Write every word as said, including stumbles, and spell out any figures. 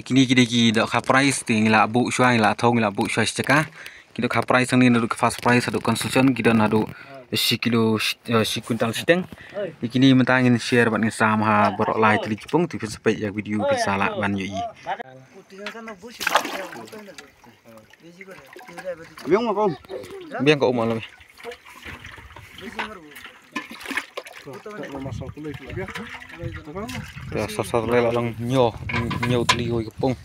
Kini ki dei ki dohkha prize te ngi la buh shuwa, ngi la thong, ngi la buh shuwa shi jaka. Ki dohkha prize hangne naduh ki first prize haduh consolation ki don haduh shi kilo, eh, shi quintal shiteng. Kini mynta ngin share bad ngin sam ha baroh lai tylli ki pung, te phin sa peit ïa ka video phin sa lah ban ïohi. Biang ka um la. Ya, sa sa la lang nyo, nyo tli oi ka pung.